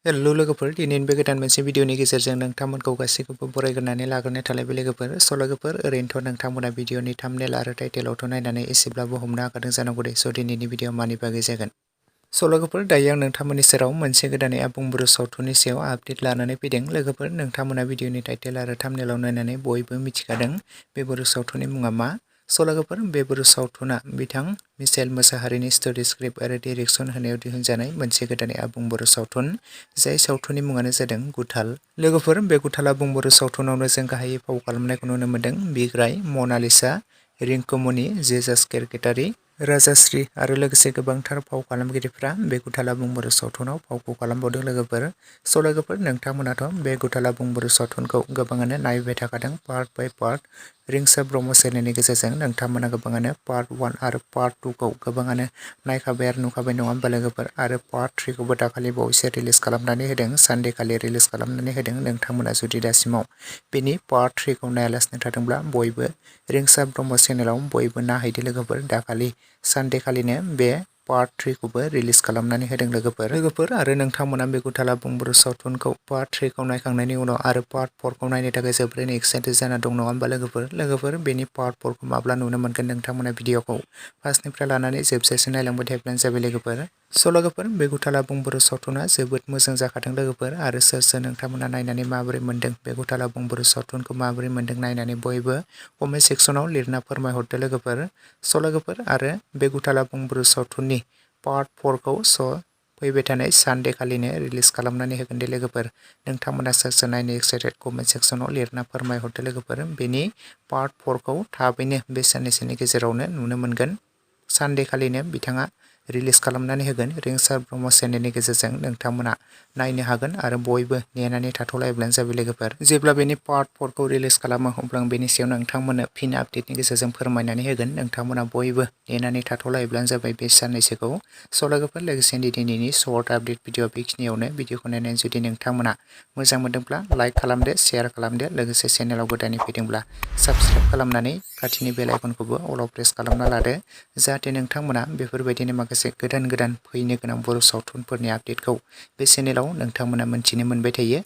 Hello लोगोफोर दिनैनि बे गोदान मोनसे भिडिअनि गेजेरजों नोंथांमोनखौ गासैखौबो बरायग्रोनानै लाग्रोनाय थालायबाय लोगोफोर। स' लोगोफोर ओरैनोथ' नोंथांमोना भिडिअनि थाम्बनेल आरो टाइटेलावथ' नायनानै एसेब्लाबो हमनो हाखादों जानांगौ दे। स' दिनैनि भिडिअ मानि बागै जागोन। स' लोगोफोर दायो आं नोंथांमोननि सेराव मोनसे गोदानै आबुं बर' सावथुननि सायाव आपडेट लानानै फैदों। लोगोफोर नोंथांमोना भिडिअनि टाइटेल आरो थाम्बनेलाव नायनानै बयबो मिथिखादों बे बर' सावथुननि मुङा मा। स' लोगोफोर बे बर' सावथुना बिथां मिचेल मोसाहारिनि स्ट'रि स्क्रिप्ट आरो डिरेक्सन होनायाव दिहुनजानाय मोनसे गोदानै आबुं बर' सावथुन। जाय सावथुननि मुङानो जादों गुथाल। लोगोफोर बे गुथाल आबुं बर' सावथुनावनो जों गाहायै फाव खालामनायखौ नुनो मोन्दों बिग्राय, मनालिसा, रिंकुमनि, जेजास केरकेटारि, राजाश्री आरो लोगोसे गोबांथार फाव खालामगिरिफ्रा बे गुथाल आबुं बर' सावथुनाव फावखौ खालामबावदों लोगोफोर। स' लोगोफोर नोंथांमोनाथ' बे गुथाल आबुं बर' सावथुनखौ गोबाङानो नायबाय थाखादों पार्ट बाय पार्ट। रिंसार ब्रह्म चेनेलनि गेजेरजों नोंथांमोना गोबाङानो पार्ट 1 आरो पार्ट 2 खौ गोबाङानो नायखाबाय आरो नुखाबाय नङा होमबा लोगोफोर। आरो पार्ट 3 खौबो दाखालि बावैसो रिलिज खालामनानै होदों, सानडे खालि रिलिज खालामनानै होदों। नोंथांमोना जुदि दासिमाव बेनि पार्ट 3 खौ नायालासिनो थादोंब्ला बयबो रिंसार ब्रह्म चेनेलाव बयबो नायहैदो लोगोफोर। दाखालि सानडे खालिनो बे पार्ट 3 खौबो रिलिज खालामनानै होदों लोगोफोर आरो नोंथांमोना बे गुथाल आबुं बर' सावथुनखौ पार्ट 3 खौ नायखांनायनि उनाव आरो पार्ट 4 खौ नायनो थाखाय जोबोरैनो एक्साइटेड जाना दं नङा होमबा लोगोफोर बेनि पार्ट 4 खौ माब्ला नुनो मोनगोन नोंथांमोना भिडिअखौ फार्स्टनिफ्राय लानानै जोबजासिम नायलांबाय थायोब्लानो जाबाय लोगोफोर। स' लोगोफोर बे गुथाल आबुं बर' सावथुना जोबोद मोजां जाखादों लोगोफोर। आरो सोर सोर नोंथांमोना नायनानै माबोरै मोन्दों बे गुथाल आबुं बर' सावथुनखौ माबोरै मोन्दों नायनानै बयबो कमेन्ट सेक्सनाव लिरना फोरमायहरदो लोगोफोर। स' लोगोफोर आरो बे गुथाल आबुं बर' सावथुननि पार्ट 4 खौ फैबाय थानाय सानडे खालिनो रिलिज खालामनानै होगोन दे लोगोफोर। नोंथांमोना सोर सोर नायनो एक्साइटेड कमेन्ट सेक्सनाव लिरना फोरमायहरदो लोगोफोर। बेनि पार्ट 4 खौ थाबैनो बे साननैसोनि गेजेरावनो नुनो मोनगोन। सानडे खालिनो बिथाङा रिलिज खालामनानै होगोन रिंसार ब्रह्म चेनेलनि गेजेरजों नोंथांमोना नायनो हागोन आरो बयबो नेनानै थाथ'लायोब्लानो जाबाय लोगोफोर। जेब्ला बेनि पार्ट 4 खौ रिलिज खालामो अब्ला आं बेनि सायाव नोंथांमोननो फिन आपडेटनि गेजेरजों फोरमायनानै होगोन। नोंथांमोना बयबो नेनानै थाथ'लायोब्लानो जाबाय बे साननैसोखौ। स' लोगोफोर लोगोसेनो दिनैनि सर्ट आपडेट भिडिअ बेखिनियावनो। भिडिअखौ नायनानै जुदि नोंथांमोना मोजां मोनदोंब्ला लाइक खालामदो, शेयार खालामदो, लोगोसे चेनेलाव गोदानै फैदोंब्ला साबस्क्राइब खालामनानै खाथिनि बेल आइकनखौबो अलाव प्रेस खालामना लादो। जाहाथे नोंथांमोना बेफोरबायदिनो माखासे गोदान फैनो गोनां बर' सावथुनफोरनि आपडेटखौ बे चेनेलाव नोंथांमोना मोनथिनो मोनबाय थायो।